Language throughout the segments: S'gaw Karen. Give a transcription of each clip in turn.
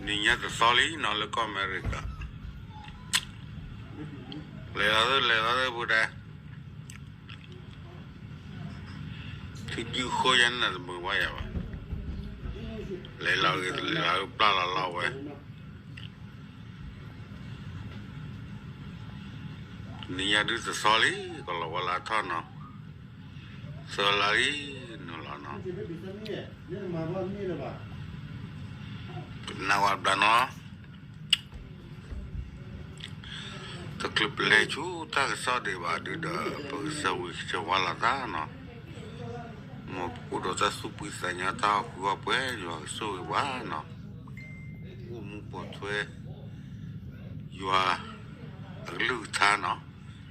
နံၤညါတသီလံနီၤ လၢကီၢ်အမဲရကၤ, လဲၤလီၤသ့ လဲၤလီၤသ့ ပူၤတဲ, ထံကုဃိယဲန့ၣ် တမုာ်ဘၣ်ယၤဘၣ်, လဲၤလီၤဂ့ၤ လဲၤလီၤဂ့ၤ ပျၢ်လီၤလီၤဝဲ, နံၤညါဒုတသီလံ ကလီၤဝါလၢထီၣ်နီၤ, သၢလါလံ နုာ်လီၤနီၤ, ကနၣ်ဝဲဘျါနီၤ တချုးပလဲၤဆူတၢ်ကစီၣ်ဒံးဘၣ်ဒုဒီး ပကစၢ်ဝံၤကစၢ်ဝါလီၤတၢ်နီၤ, မ်ပကအိၣ်ဒီးတၢ်သူၣ်ဖှံသးညီ တၢ်ဟီၣ်ခိၣ်ဟီၣ်ပှဲၤ ယွၤကဆိၣ်ဂ့ၤပှၤနီၤ, အိၣ်မူပိာ်ထွဲ ယွၤ အကလုၢ်ကထါနီၤ,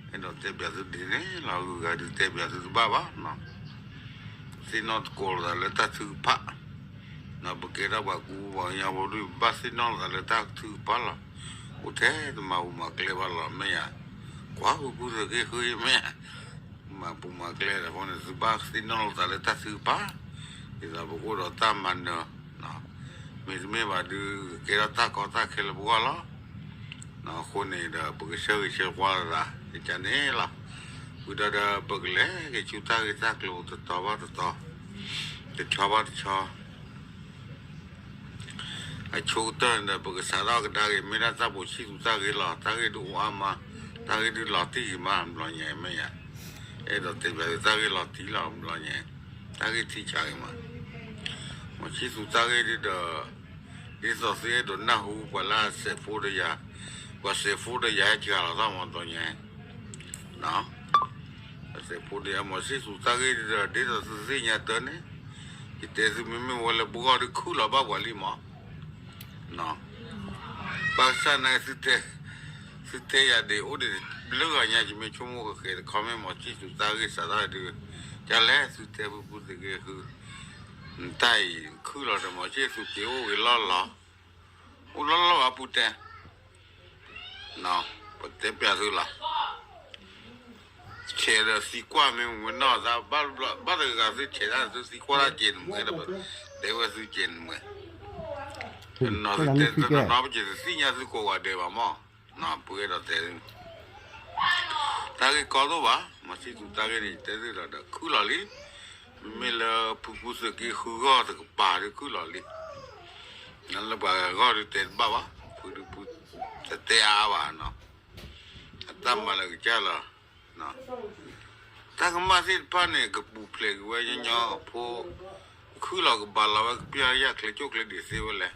အဲၣ်ဒိးတဲပၠးသုဒ်န့ၣ်လီၤ, ဂုၤဂၤဒုးတဲပၠးသုတဘၣ်ဘၣ်နီၤ, သ့ၣ်နီၣ်သကိးလိာ်သးလၢတၢ်ထုကဖၣ်, ပကဲထီၣ်ပှၤကူပှၤကညီဖိဒုး ဘၣ်သ့ၣ်နီၣ်လိာ်သးလၢတၢ်ထုကဖၣ်လီၤ, အိၣ်ထဲတမၤပူၤမၤကျဲဘၣ်လီၤ မ့ၢ်ယၤ, ကွၢ်ဃုာ်ပူၤသ့ၣ်က့ဃုမ့ၢ်ယၤ, မၤပူၤမၤကျဲဒီးအဃိန့ၣ် သုဘၣ်သ့ၣ်နီၣ်လိာ်သးလၢတၢ်ထုကဖၣ်, ဒ်သိးပကအိၣ်ဒီးတၢ်မၤနၢၤ မ့တမ့ၢ်ဘၣ်ဒုး ကကဲထီၣ်တၢ်ကီတၢ်ခဲလၢပဂီၢ်လီၤ, အဃိန့ၣ်ဒီး ပကဆၢဂ့ၤဆၢဝါလိာ်သး ကန့ၣ်လီၤ, ဝံၤဒီးဒီး ပကလဲၤက့ၤဆူတၢ်ဂ့ၢ်တၢ်ကျိၤတတီၤဘၣ်တတီၤ, တဆီဘၣ်တဆီ အဆိကတၢၢ်န့ၣ်ဒီး ပကစးထီၣ်ကဒါက့ၤ မ့ၢ်ဒၣ်တၢ်ပိာ်ဆံၣ်သူတၢ်ဂ့ၢ်လီၤ, တၢ်ဂ့ၢ်ဒုးအိၣ်အါမး, တၢ်ဂ့ၢ်ဒုးလီၤတံၢ်ဂ့ၤမး ဘျီညါမ့ၢ်ယၤ, အဲၣ်ဒိးတဲပၠးသုတၢ်ဂ့ၢ်လီၤတံၢ်လီၤ ဘျီညါ, တၢ်ဂ့ၢ်ထံဆးဂ့ၤမး, ပိာ်ဆံၣ်သူတၢ်ဂ့ၢ်ဒုးဒီး ဒ်သိးသုအဲၣ်ဒိးနၢ်ဟူပှၤလၢအစဲးဖိဒီးယၤ, ပှၤစဲးဖိဒီးယၤဟဲစှၤလီၤတၢ်မၤတီၤညါ အစဲးဖိဒီးယၤ မိၤၡ့သူတၢ်ဂ့ၢ်ဒီး ဒ်သိးသုသ့ၣ်ညါတၢ်န့ၣ်, ယတဲသုမ့မ့ၢ်ဝဲလၢပဂီၢ်ဒုးခုၣ်လီၤဘၣ်ပှၤလံမး, ဘၣ်ဆၣ်န့ၣ် သုတဲယၤဒ်အိၣ်ဒံးလၢဂၤညါ ယမ့ၢ်ဆိကမိၣ်ကဃဲၤတခီမ့ၢ် မိၤၡ့သူတၢ်ဂ့ၢ်စးထီၣ်ဒုး, ကလဲၤသုတဲဖုဖုသ့က့ဃု, နတၢ်အံၤခုၣ်လီၤဒီး မိၤၡ့သူက့ၤအိၣ်ဂ့ၤလီၢ်လီၤ, အိၣ်လီၢ်လီၢ်ဘၣ်ပူၤတဲ ပတဲပၠးသုလီၤ, ဆဲးဒီးသံကွၢ်မ့ၢ်မ့ၢ်နီၢ်သး ဘၣ်တဂၤဂၤသုဆဲးတၢ်သုသံကွၢ်တၢ်က့ၤနမှဲဒီး တဲဝဲသုက့ၤနမှဲ, နီၢ်သုတဲတနီၤနီၤ ပက့ၤတသ့ၣ်ညါသုကိးဂၤဒဲးဘၣ်မး, ပှဲၤဒီးတဲ တၢ်ဂ့ၢ်ကီဒိၣ်ဘၣ်, မိၤၡ့သူတၢ်ဂ့ၢ်န့ၣ် ယတဲသုဒီးဒီးခုၣ်လီၤလံ, မ့မ့ၢ်လၢဖုဖုသုးက့ဃုဂီၢ်တကပၤဒုးခုၣ်လီၤလံ, လၢပှၤဂၤဂီၢ်ဒုးတဲတဘၣ်ဘၣ်, ဖုဒုးဖု, တတဲအါဘၣ်နီၤ, အတၢ်မၤလၢကစၢ်လီၤ, တၢ်ကမၣ်သ့ၣ်တဖၣ်န့ၣ် ကပူၤဖျဲးက့ၤဝဲညီညီဖိ, ခုၣ်လီၤကဘၣ်လီၤဝဲ ကပျၢ်ယၢ်ချ့ကၠိၣ်ချ့ဒံးသ့ဝဲလဲၣ်,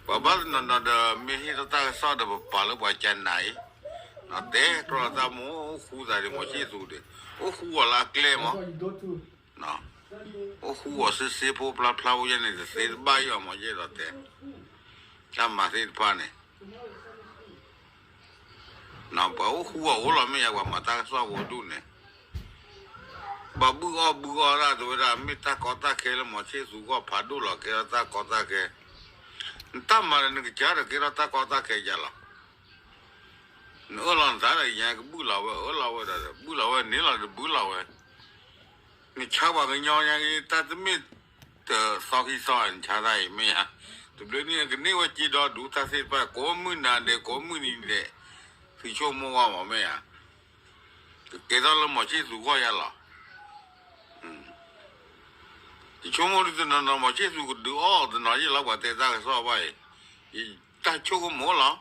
ပှၤဘၣ်တနီၤနီၤဒီး မ့ၢ်ဟ့ၣ်ထီၣ်တၢ်ကစီၣ်ဒီး ပပာ်လၢပှၤကနၤအံၤ, တဲကြီတၢ်မ့ၢ်အိၣ်ဃူသးဒ်မိၤၡ့သူဒီး, အိၣ်ဃူအီၤလၢအကျဲမး, အိၣ်ဃူအီၤစ့စ့ဖိဖျါဖျါဖိယဲန့ၣ် တသ့တဘၣ်အံၤအီၤ မိၤၡ့ဒီးတဲ, တၢ်မၤသ့ၣ်တဖၣ်န့ၣ် ပှၤအိၣ်ဃူအီၤအိၣ်လီၤ မ့ၢ်ယၤပှၤမၤတၢ်ကစီၣ်ဖိဒူၣ်န့ၣ်, ဘၣ်ဘုၣ်အီၣ်ဘုၣ်အီတၢ်တဝဲဒၣ် မ့ၢ်တၢ်ကီတၢ်ခဲလၢမိၤၡ့သူဂီၢ်ဖးဒိၣ်လီၤ ကဲထီၣ်တၢ်ကီတၢ်ခဲ, နတၢ်မၤဒီးနကစၢ်ဒီးကဲထီၣ်တၢ်ကီတၢ်ခဲယၤလီၤ, နအၢၣ်လီၤနသးဒီးယၤကဘုၣ်လီၤဝဲ အၢၣ်လီၤဝဲဒီး ဘုၣ်လီၤဝဲန့ၣ်လီၤဒီးဘုၣ်လီၤဝဲ, နဆါပှၤကညီညါက့ၤ တၢ်တမ့ၢ်တသီခံသီ နဆါတၢ်အံၤမ့ၢ်ဧါ, တဘျုးနံၣ်ကန့ၢ်ဝဲစ့ဒီဒူၣ်တၢ်သ့ၣ်တဖၣ် ကိးမုၢ်နၤဒဲး ကိးမုၢ်နံၤဒဲး, သုဆိကမိၣ်ဝဲမ့ၢ်မ့ၢ်ဧါ, ကကဲထီၣ်လၢမိၤၡ့သူဂီၢ်ယၤလီၤ, ယဆိကမိၣ်ဒ်တနီၤနီၤ မိၤၡ့သူကဒုးအီၣ်တနီၤယ့ၢ်လီၤ ပှၤတဲတၢ်ကစီၣ်ဘၣ်အံၤ, ယတၢ်ဆိကမိၣ်လီၤ,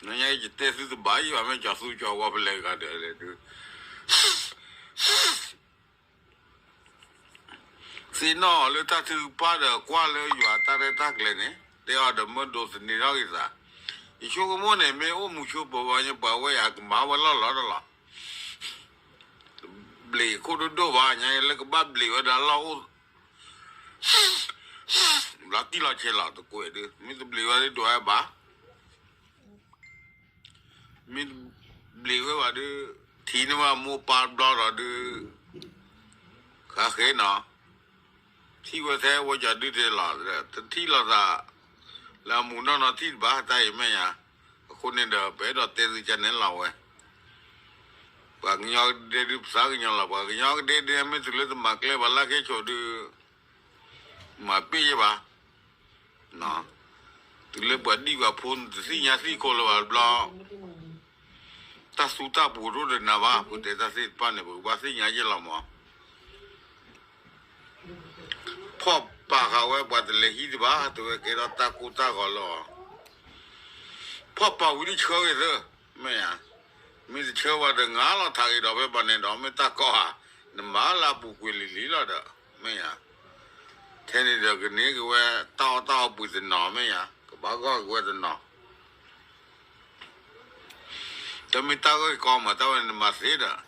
နညါယတဲသုတဘၣ်ယံၤဘၣ် မ့ၢ်ကၠီၤသူကၠီၤဝါဖဲလဲၣ်ဂၤဒဲးလဲၣ်ဒုး သ့ၣ်နီၣ်အီၤလၢတၢ်ထုကဖၣ်ဒီးကွၢ်လၢယွၤတၢ်ရဲၣ်တၢ်ကျဲၤန့ၣ် တဲအီၤဒီးမၢဒိးသန့ၤထီၣ်က့ၤသး, ယဆိကမိၣ်န့ၣ် မ့ၢ်အိၣ်မူဆိပၢၤဝဲညါ ပှၤဝဲယၤကမၤဝဲလီၢ်လီၤတလီၤ, ဘျံးခိၣ်ဒိၣ်ဒိၣ်ဘၣ်ညါလၢကဘၣ်ဘျံးဝဲဒီးလီၢ်အိၣ် လီၤတံၢ်လီၤဆဲးလီၤ တကွဲးဒုး မ့ၢ်တဘျံးဝဲဒုးဒွးဝဲဘၣ် မ့ၢ်ဘျံးဝဲဘၣ်ဒုး ထံၣ်န့ၢ်ဘၣ်မိၢ်ပၢ်တဘျီဒီးဒုး ဃးဃ့နီၤ, ထံၣ်ဝဲထဲဝဲကၠီဒုးတဲလီၤ တထံၣ်လိာ်သး လၢအမူးနီၢ်နီၢ်ထံၣ်တဘၣ်တၢ်အံၤမ့ၢ်ယါ, အဃိန့ၣ်ဒီး ပအဲၣ်ဒိးတဲသုကန့ၣ်လီၤဝဲ, ပှၤကညီကဒဲဒုးပသးကညီလီၤ, ပှၤကညီကဒဲဒုး မ့ၢ်တုၤလၢတမၤကျဲဘၣ်လၢခဲဆိးဒုး မၤပ့ၢ်ယဲဘၣ်, တုၤလၢပှၤဒံၣ်ပှၤဖိနတသ့ၣ်ညါသံၣ်ခိၣ်လၢၤဘၣ်တဘျီ, တၢ်သူတၢ်ပူၤတအိၣ်ဒီးနၤဘၣ်, ပတဲတၢ်သ့ၣ်တဖၣ်န့ၣ် ပကဘၣ်သ့ၣ်ညါယဲၢ်လီၤမး. ဖီၣ်ပာ်ဃာ်ဝဲပှၤတလဲၤဟံၣ်တဘၣ်, တဲဝဲကဲထီၣ်တၢ်ကိၢ်တၢ်ဂီၤလၢအီၤ, ဖီၣ်ပာ်ဝံၤဒ်ဆှၢဂ့ၤသၢ, မ့ၢ်ဧါ, မ့ၢ်တဆှၢဘၣ်ဒီး ငါလီၤထးဂ့ၤဒီးဖဲဘၣ်န့ၣ်ဒီး မ့ၢ်တၢ်ကီဧါ, နမၤလၢအပူၤကွံာ်လံၤလံၤလီၤဒီး, မ့ၢ်ဧါ, ထဲန့ၣ်ဒီးကန့ၢ်က့ၤဝဲတၢ်အီၣ်တၢ်အီပှ့ၤတနီၤ မ့ၢ်ဧါ, ကဘၣ်ဂီၢ်က့ၤဝဲတနီၤ, တမ့ၢ်တၢ်ဂ့ၢ်ကီမး တၢ်ဝဲန့ၣ်နမၤသ့ဒီး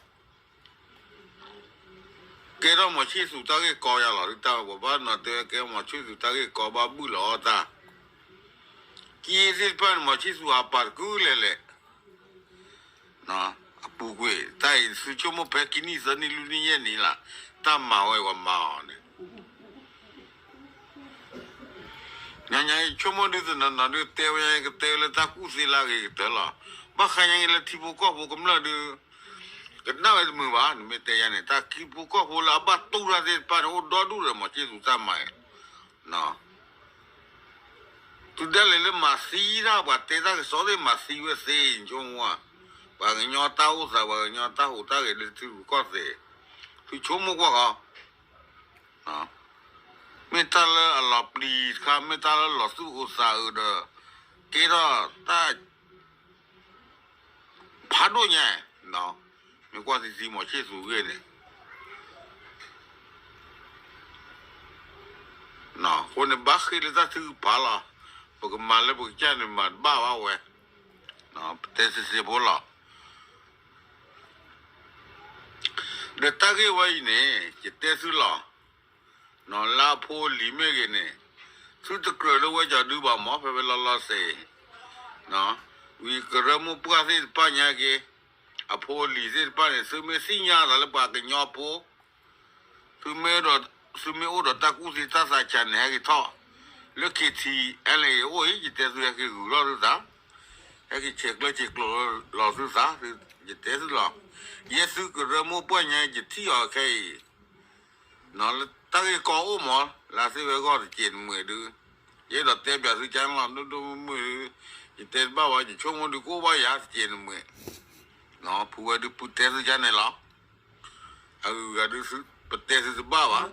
ကဲထီၣ်မီၤဆံၣ်သူးတၢ်ဂ့ၢ်ကီယၤလီၤ, ဒ်တၢ်ဝဲပှၤဘၣ်နီၤတဲဝဲကဲမီၤဆံၣ်သူးတၢ်ဂ့ၢ်ကီဘၣ်ဘုၣ်လီၤအီၣ်တၢ်, က့သ့ၣ်တဖၣ်န့ၣ် မီၤဆံၣ်သူးဟးပာ်တကုလဲၤလဲၤ, အပူၤကွံာ် တၢ်အံၤသုဆိကမိၣ်ဖဲခံနံၣ်သၢနံၣ်လွံၢ်နံၣ်ယဲၢ်နံၣ်လီၤ, တၢ်မၤဝဲပှၤမၤအီၤန့ၣ် ညါညါယဆိကမိၣ်ဒုးတနီၤနီၤဒုးတဲဝဲညါ ကတဲဝဲလၢတၢ်ကူၣ်သ့လၢအဂ့ၤကတၢၢ်လီၤ. ဘၣ်ဃးညါအံၤလၢထံဖိကီၢ်ဖိကမျၢၢ်ဒုး ကနၣ်ဝဲတမုာ်ဘၣ်, နမ့ၢ်တဲယၤန့ၣ် တၢ်ထံဖိကီၢ်ဖိလၢအဘၣ်တူၢ်တၢ်သ့ၣ်တဖၣ်န့ၣ် အိၣ်ဒီဒူၣ်ဒီးမီၤဆံၣ်သူးတၢ်မၤအံၤ တုၤဒၣ်လဲာ်လၢမၤသံတၢ် ပှၤတဲတၢ်ကစီၣ်သ့ၣ်မၤသံဝဲသ့ ယဆိကမိၣ်ဧါ, ပှၤကညီတၢ်အိၣ်သး ပှၤကညီတၢ်ဟူးတၢ်ဂဲၤလၢထံရူၢ်ကီၢ်သဲး, သုဆိကမိၣ်ကွၢ်ဃီ မ့ၢ်တၢ်လၢအလီၤပျံၤတခါ မ့ၢ်တၢ်လၢလီၤသူၣ်အိၣ်သးအိၣ်ဒီး ကဲထီၣ်တၢ် ဖးဒိၣ်ညါ, မ့ၢ်ကွၢ်သံသံမီၤဆံၣ်သူးဂ့ၢ်န့ၣ် အဃိန့ၣ် ဘၣ်ဃ့လၢတၢ်ထုကဖၣ်လီၤ. ပကမၤလၢပကစၢ်န့ၣ်မၤတဘၣ်ဘၣ်ဝဲ, ပတဲစ့စ့ဖိလီၤ. ဒီးတၢ်ဂ့ၢ်ဝဲအံၤန့ၣ် ယတဲသုလီၤ. လၢအဖိအလံၤမ့ၢ်ဂ့ၤန့ၣ်, သုတကြၢးလၢဝဲကၠီၤဒုဘၣ်မး ဖဲဖဲလီၤလီၤဆဲးအံၤ, ဝံၤကရၢမိၢ်ပှၢ်သ့ၣ်တဖၣ်ညါက့ၤ, အဖိအလံၤသ့ၣ်တဖၣ်န့ၣ် သုမ့ၢ်သ့ၣ်ညါသးလၢပှၤကညီဖိ သုမ့ၢ်အိၣ်ဒီးတၢ်ကူၣ်သ့တၢ်သးဆးန့ၣ် ဟဲက့ၤထီၣ်လၢ K T L A အိၣ်အံၤ ယတဲသု ဟဲက့ၤဂုာ်လီၤသုသး, ဟဲက့ၤဆဲးကျၢဆဲးကျိးလီၤသုသး, ယတဲသုလီၤ. ယဲသုကရၢမိၢ်ပှၢ်ညါ ယထံၣ်အီၤခဲအံၤ, လၢတၢ်ဂ့ၢ်ကီအိၣ်မး လၢသ့ၣ်ဝဲဂီၢ်တကဲးနမှဲးဒုး, ယအဲၣ်ဒိးတဲပၠးသုကါန့ၣ်လီၤ ဒိၣ်ဒိၣ်မုၢ်မုၢ်ဒုး, ယတဲတဘၣ်ဝဲ ယဆိကမိၣ်ဒုးကအိၣ်ဘၣ်ယၤတကဲးနမှဲး, ဖုဝဲဒုးဖုတဲသုကါန့ၣ်လီၤ. အဂုၤအဂၤဒုး ပတဲသုတဘၣ်ဘၣ်.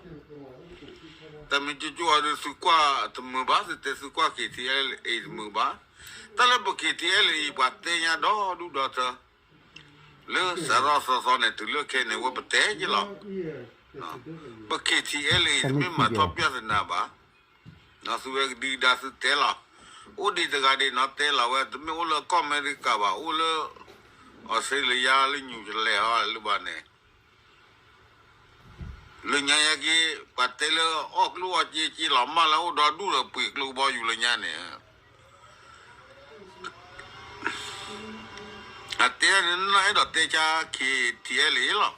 တၢ်မ့ၢ်ကၠိကၠိအီၤဒုး သုကွၢ်တမုာ်ဘၣ်, သုတဲသုကွၢ် K T L A တမုာ်ဘၣ်. တၢ်လၢပ K T L A အံၤ ပှၤတဲညါဒီဒူၣ်ဒီထၢ လၢစးထီၣ်သီသီန့ၣ် တုၤလၢခဲအံၤန့ၣ် ဝဲပတဲက့ၤလီၤ. ပ K T L A တမ့ၢ်မၤထီၣ်ပျၢ်သနာ်ဘၣ်. သုဝဲကဒံကဒါသုတဲလီၤ. အိၣ်ဒံးတဂၤဒံးနီၤ တဲလီၤဝဲ တမ့ၢ်အိၣ်လၢကီၢ်အမဲရကၤဘၣ်, အိၣ်လၢ အီစထြ့လယါ လၢ New Zealand ဟီ လၢဘၣ်န့ၣ် လၢညါယဲက့ၤ ပှၤတဲလၢအီၣ်ကျိၣ်အီၣ်စ့စ့လီၤမၢ်လၢအိၣ်ဒီဒူၣ်ဒီးပှ့ၤကျိဘီယူၤလၢညါန့ၣ် အတဲန့ၣ် နအဲၣ်ဒိးတဲဆါ K T L A လီၤ.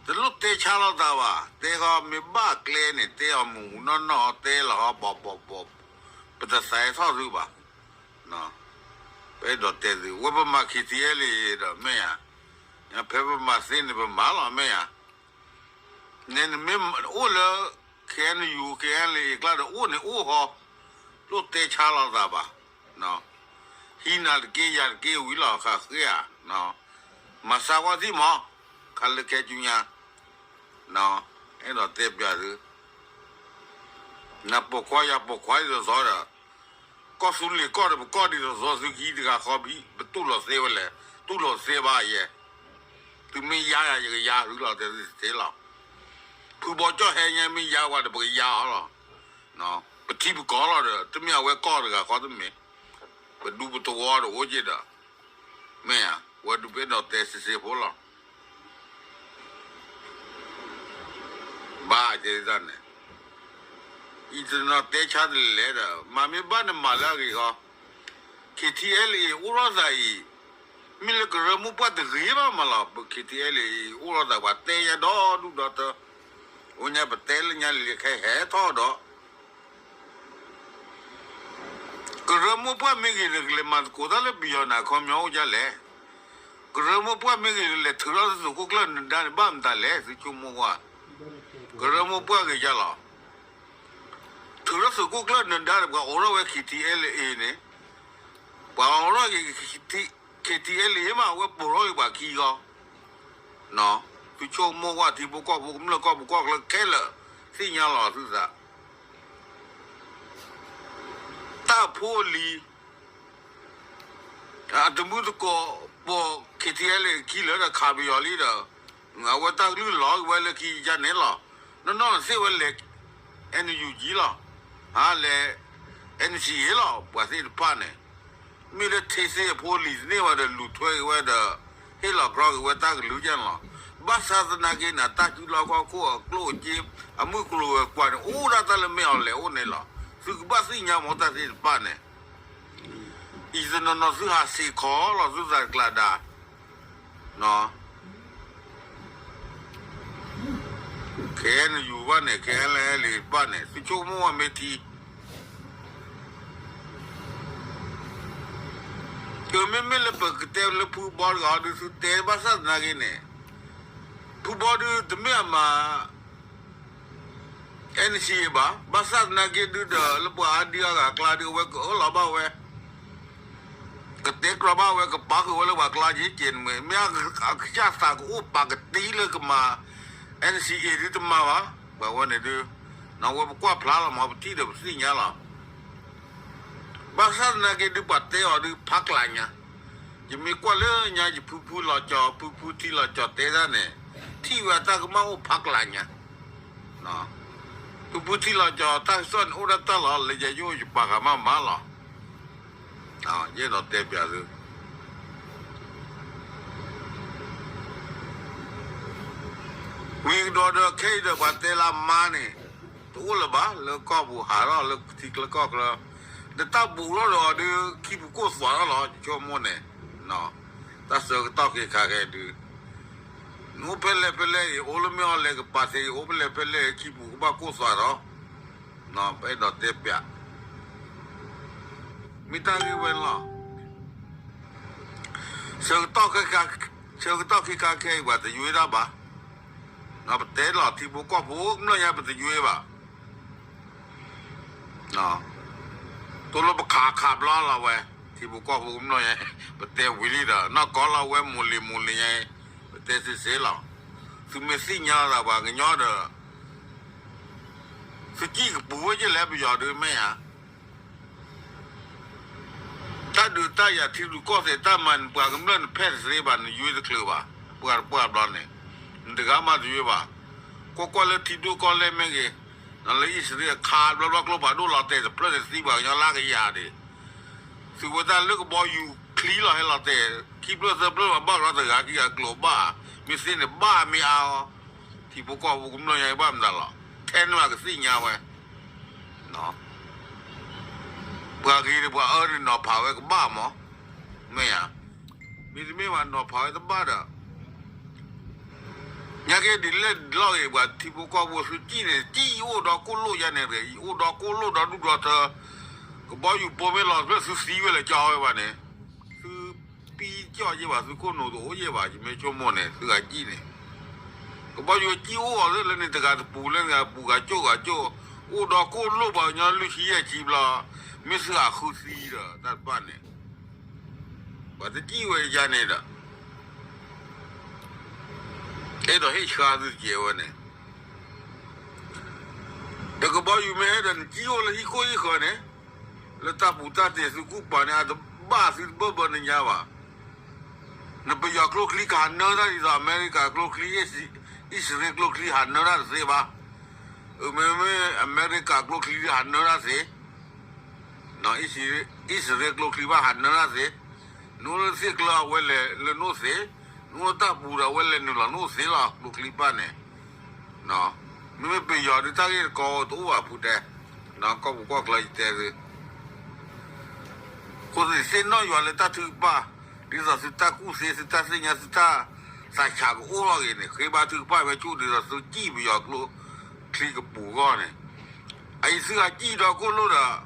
တလိၣ်တဲဆါလိာ်သးဘၣ်, တဲဃီမ့ၢ်ဘၣ်ကျဲန့ၣ် တဲအီၤမုၢ်မုၢ်နီၢ်နီၢ် တဲလီၤဟီ ဘီၣ်ဘီၣ်ဘီၣ်, ပတသးထီၣ်သုဘၣ်. ပအဲၣ်ဒိးတဲသု ဝဲပမၤ K T L A ဒီးမ့ၢ်ဧါ, ဖဲပမၤသ့န့ၣ် ပမၤလီၤမ့ၢ်ဧါ. နမ့ၢ်အိၣ်လၢ K N U K N L A ကျါဒီး အိၣ်န့ၣ်အိၣ်ဃီ, လိၣ်တဲဆါလိာ်သးဘၣ်. ဟံးနၤတက့ၢ် ယၤတက့ၢ်ဝံၤလီၤ ဃးဃ့ဧါ. မၤစၢၤကွၢ်သံမး, ခါလၢခဲဆူညါ, အဲၣ်ဒိးတဲပျးသု, နပိာ်ခွါယၤပိာ်ခွါဒ်သိးသိးဒီး ကီၢ်သူလ့ၤကီၢ်ဒီးပကီၢ်ဒ်သိးသိး သုကဟံးတဂၤဃီဘံၣ် ပတူၢ်လိာ်သ့ဝဲလဲၣ်, တူၢ်လိာ်သ့ဘၣ်ယဲ, သုမ့ၢ်ယါယၤ ယကယါသုလီၤ တဲသုတသ့လီၤ. ဖုဘီကၠီၣ်ဟဲညါမ့ၢ်ယါဝဲဒီး ပကယါအီၤလီၤ. ပထံပကီၢ်လီၤဒီး တမ့ၢ်အဝဲကီၢ်တဂၤဃီတမ့ၢ်, ပဒူပသဝီဒီးအိၣ်က့ၤဒီး မ့ၢ်ဧါ, ဝဲဒုးပအဲၣ်ဒိးတဲစ့စ့ဖိလီၤ. ဘၣ်ကဲဒ်န့ၣ်, အံၤတနီၤတဲဆါတလဲၤဒီး မၤမ့ၢ်ဘၣ်နမၤလၢအဂ့ၤဃီ, K T L A အိၣ်ထီၣ်သးအံၤ, မ့ၢ်လၢကရၢမိၢ်ပှၢ်တဂ့ၤဘၣ်မးလီၤ. ပ K T L A အံၤ အိၣ်ထီၣ်သးပှၤတဲညါဒီဒူၣ်ဒီထၢ, အိၣ်ညါပတဲလၢညါလံၤခဲဟဲထီၣ်ဒီး ကရၢမိၢ်ပှၢ်မ့ၢ်ဂ့ၤဒီး ကလဲၤမၤသကိးတၢ်လၢပယီၤန့ၣ် အခီပညီအိၣ်ဒ်လဲၣ်. ကရၢမိၢ်ပှၢ်မ့ၢ်ဂ့ၤဒီး လဲၤထုးထီၣ်သုးခိၣ်ကျၢၢ်နဒါန့ၣ် ဘၣ်မတၤလဲၣ် သုဆိကမိၣ်ကွၢ်. ကရၢမိၢ်ပှၢ်ဂ့ၤဒ်လီၤ. ထုးထီၣ်သုးခိၣ်ကျၢၢ်နဒါဒီး ပှၤအိးထီၣ်ဝဲ K T L A န့ၣ်, ပှၤအိးထီၣ်က့ၤ K T L A မး အဝဲပိာ်ထီၣ်က့ၤပှၤခံဂီၢ်, သုဆိကမိၣ်ကွၢ် ထံဖိကီၢ်ဖိကမျၢၢ် ကီၢ်ပူၤကီၢ်ချၢခဲလၢာ် သ့ၣ်ညါလီၤသုသး တၢ်ဖိအလံၤ အတမုၢ်တကိး ပိာ် K T L A ခံလၢာ်ဒီး ခးပယီၤလံဒီး အဝဲတၢ်ကလုၢ်လီၤက့ၤဝဲလၢခံယါန့ၣ်လီၤ. နီၢ်နီၢ်န့ၣ်သ့ၣ်ဝဲလဲၤ N U G လီၤ, ဟါလဲၤ N C A လီၤ. ပှၤသ့ၣ်တဖၣ်န့ၣ် မ့ၢ်လၢထံသ့ၣ်အဖိအလံၤသန့ၢ်ဝဲဒီး လူၤထွဲက့ၤဝဲဒီး ဟ့ၣ်လီၤကြီက့ၤဝဲတၢ်ကလုၢ်ယါန့ၣ်လီၤ. ဘၣ်ဆၣ်သနာ်က့န့ၣ် တၢ်စုလီၢ်ခီၣ်ခိၣ်အကျိၣ်အစ့ အမုၢ်ကျိၤဝဲၤကွာ်န့ၣ် အိၣ်ဒၣ်တၢ်လၢမ့ၢ်အီၤလဲၤအိၣ်န့ၣ်လီၤ. သုကဘၣ်သ့ၣ်ညါမ့ၢ်တၢ်သ့ၣ်တဖၣ်န့ၣ် အံၤတနီၤနီၤသုဟးဆံးခီလီၤသုသးတကျါဒါ, K N U ဘၣ်န့ၣ် K N L A ဘၣ်န့ၣ် သုဆိကမိၣ်ဝဲမ့ၢ်ထံ မ့မ့ၢ်လၢပကတဲလၢဖုဘီတဂၤအီၤဒုး သုတဲဘၣ်ဆၣ်သနာ်က့န့ၣ် ဖုဘီဒုးတမ့ၢ်အမၤ N C A ဘၣ်, ဘၣ်ဆၣ်သနာ်က့ဒုးဒီး လၢပှၤအါဒံအါဂၤအကျါဒုး အဝဲကအၢၣ်လီၤဘၣ်ဝဲ, ကတဲကြၢးဘၣ်ဝဲ ကပာ်ဃုာ်ဝဲလၢပှၤကျါက့ၤကဲးန့ၣ်မ့ၢ် မ့ၢ်အကစၢ်သးကအိၣ်ပာ်ကတံလၢကမၤ N C A ဒုးတမၤဘၣ်, ပှၤဝဲန့ၣ်ဒုး ဝဲပကွၢ်ဖျါလီၤမ့ၢ် ပထံၣ်ဒီးပသ့ၣ်ညါလီၤ. ဘၣ်ဆၣ်သနာ်က့ဒုး ပှၤတဲအီၤဒုးဖးကျးညါ, ယမ့ၢ်ကွၢ်လၢညါ ယဖုဖုလီၤကၠီၤ ဖုဖုထံလီၤကၠီၤတဲတၢ်န့ၣ် ထံၣ်ဝဲတၢ်ကမၣ်အိၣ်ဖးကျးညါ, ဖုဖုထံလီၤကၠီၤတၢ်ကစီၣ်န့ၣ် အိၣ်ဒၣ်တၢ်လီၤ လၢယယိၣ်ယပာ်ဃာ်မးမးလီၤ. ယအဲၣ်ဒိးတဲပျးသု ဝံၤကဒီးဒီး ခဲအံၤဒီးပှၤတဲလၢမါန့ၣ် တအိၣ်လၢၤဘၣ် လၢကီၢ်ပူၤဟးထီၣ်လၢထံချၢကီၢ်ချၢ, ဒီးတၢ်ဘူးထီၣ်ဒီးအီၤဒုး ခံပူၤကိၢ်သွးထီၣ်လီၤ ယဆိကမိၣ်န့ၣ်, တၢ်ဆၢကတီၢ်ခဲခါခဲဒုး နအိၣ်ဖဲလဲၣ်ဖဲလဲၣ်အံၤ အိၣ်လၢမ့ၢ်အီၤလဲၤကပာ်သ့အံၤ အိၣ်ဖဲလဲၣ်ဖဲလဲၣ် ခံပူၤကဘၣ်ကိၢ်သွးဒီး ပအဲၣ်ဒိးတဲပျး မ့ၢ်တၢ်ဂ့ၢ်ဝဲန့ၣ်လီၤ. ဆၢကတီၢ်ခဲခါ, ဆၢကတီၢ်ခဲခါခဲအံၤ ပှၤတယွ့တၢ်ဘၣ်, ပတဲလီၤထံဖိကီၢ်ဖိကမျၢၢ်ညါ ပတယွ့ဘၣ်, တိၢ်လၢပခးခးဘျီလီၤဝဲ, ထံဖိကီၢ်ဖိကမျၢၢ်ညါ, ပတဲဝံၤလံဒီး နီၢ်ကီၢ်လီၤဝဲ မိၢ်လံၤမိၢ်လံၤညါ, ပတဲစ့စ့လီၤ, သုမ့ၢ်သ့ၣ်ညါလီၤသးပှၤကညီဒီး သုစံၣ်ကပူၤဝဲကလဲၣ် ပယီၤဒုးမ့ၢ်ဧါ တၢ်ဒုးတၢ်ယၤထံရူၢ်ကီၢ်သဲးတၢ်မၤနၢၤ ပှၤကမျၢၢ်နဖဲၣ်တသ့ဘၣ် နယွ့တချုးဘၣ်, ပှၤတပှၢ်ဘျီန့ၣ်, နတဂၤမးတယွ့ဘၣ်, ကွၢ်ကွၢ်လၢထံဒိၣ်ကီၢ်လဲၢ်မ့ၢ်ဂ့ၤ, လၢအံၣ်စရ့လးခးဘျီဘျီကျိဖးဒိၣ်လီၤတဲာ်တဖျၢၣ်တသံပှၤကညီလၢကယၤဒံး, သုဝဲတၢ်လၢကဘီယူၤချံလီၤဟဲလီၤတဲာ်, ခံဖျၢၣ်သၢဖျၢၣ်မးဘၣ်လီၤတဂၤခံဂၤကျိၤဘၣ်, မ့ၢ်သ့န့ၣ်ဘၣ်မ့ၢ်အါအီၤ, ထံဖိကီၢ်ဖိကမျၢၢ်ညါဘၣ်မတၤလီၤ, ထဲန့ၣ်မးကသ့ၣ်ညါဝဲ ပှၤဂ့ၤဒီးပှၤအၢန့ၣ်နီၤဖးဝဲကဘၣ်မး, မ့ၢ်ဧါ, မ့တမ့ၢ်ဘၣ်နီၤဖးဝဲတဘၣ်ဒီး, ညါက့ဒ်လဲၣ်ဒ်လဲၣ်ဂ့ၤ ပှၤထံဖိကီၢ်ဖိသုစံၣ်န့ၣ် စံၣ်ယအိၣ်ဒီးကိၣ်လိၣ်ယါန့ၣ်တဂ့ၤ ယအိၣ်ဒီးကိၣ်လိၣ်ဒီးဒူၣ်ဒီးထၢ, ကဘီယူၤပိာ်မ့ၢ်လီၤတဖျၢၣ်သုသံဝဲလၢကၠီဝဲဘၣ်န့ၣ်, သုပံကၠီၣ်ယဲၢ်ဘၣ် သုခိၣ်နူာ်တအိၣ်ယဲၢ်ဘၣ် ယမ့ၢ်ဆိကမိၣ်န့ၣ် သုဂၤစံၣ်န့ၣ် ကဘီယူၤစံၣ်အိၣ်အီၤလၢလၢန့ၣ် တဂၤတပူၤလၢန့ၣ် ပူၤဂၤကၠိၣ်ဂၤကၠိၣ်, အိၣ်ဒီးကိၣ်လိၣ်ပှၤကညီလွံၢ်ဆံယဲၢ်ဆံဘျီ, မ့ၢ်သုဂၤဃုသံဒီးတၢ်တဖၣ်န့ၣ်, ပှၤတစံၣ်ဝဲယါန့ၣ်ဒီး, အဲၣ်ဒိးဟ့ၣ်ဆှါသုစဲးဝဲန့ၣ်, ဒီးကဘီယူၤမ့ၢ်ဟဲဒီးနစံၣ်အိၣ်လၢဟံၣ်ခိၣ်ဟံၣ်ဃၢၤန့ၣ်, လၢတၢ်ပူၤတၢ်တဲာ်သုကူၣ်ပာ်န့ၣ် အတဘၣ်သုတဘၢၣ်ဘၢနညါဘၣ် နပယီၤကျိချံကဟးနၢတၢ်ဒ်သိးအမဲရကၤကျိချံ, အံၣ်စရ့လးကျိချံဟးနၢတၢ်တသ့ဘၣ်. မ့မ့ၢ်အမဲရကၤကျိချံဟးနၢတၢ်သ့, အံၣ်စရ့လးကျိချံဘၣ်ဟးနၢတၢ်သ့, နအိၣ်လၢသ့ၣ်ကျၢအဝဲလဲၤလၢနအိၣ်သ့, နအိၣ်လၢတၢ်ပူၤဒီးအဝဲလဲၤနုာ်လီၤနအိၣ်သ့လီၤ ကျိချံပၢ်န့ၣ် မ့မ့ၢ်ပယီၤဒုးတၢ်ဂ့ၢ်တကီတအိၣ်ဘၣ်ဖုတဲ, ကီၢ်ပူၤကီၢ်ချၢယတဲသု, ဃိသ့ၣ်သ့ၣ်နီၣ်ယွၤလၢတၢ်ထုကဖၣ်, ဒ်သိးသုတၢ်ကူၣ်သ့ သုတၢ်သ့ၣ်ညါ သုတၢ်သးဆးကအိၣ်ထီၣ်ဂ့ၤန့ၣ် ဃ့ဘါထုကဖၣ်ဝဲဆူၣ်ဒ်သိးသုစံၣ်ပယီၤကျိချံကပူၤအဂီၢ်န့ၣ်, အအံၤသုဟးစံၣ်ဒီးကိၣ်လိၣ်ဒီး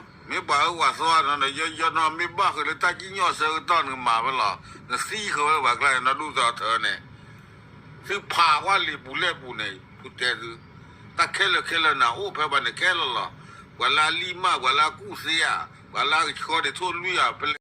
မ့ၢ်ပှၤအၢပှၤသီနီၤဒီး ယဲယဲနီၤမ့ၢ်ဘၣ်ဃုာ်လၢတၢ်စံၣ်ညီၣ်ဆၢကတီၢ်နကမၤဝဲလီၤ, နသံဃုာ်ဝဲပှၤကျါန့ၣ် နီၢ်ဒူၣ်သီထၢန့ၣ်, သုဖးကွၢ်လံာ်ပူၤလဲၢ်ပူၤန့ၣ် ဖုတဲသု, တၢ်ခဲလၢာ်ခဲလၢာ်န့ၣ် အိၣ်ဖဲဘၣ်န့ၣ်ခဲလၢာ်လီၤ. ပှၤလၢအလံၢ်မၢ် ပှၤလၢအကူၣ်သ့ဧါ, ပှၤလၢအကဆှီန့ၣ်ထိၣ်လွံၢ်ဧါ, ဖဲလဲၣ်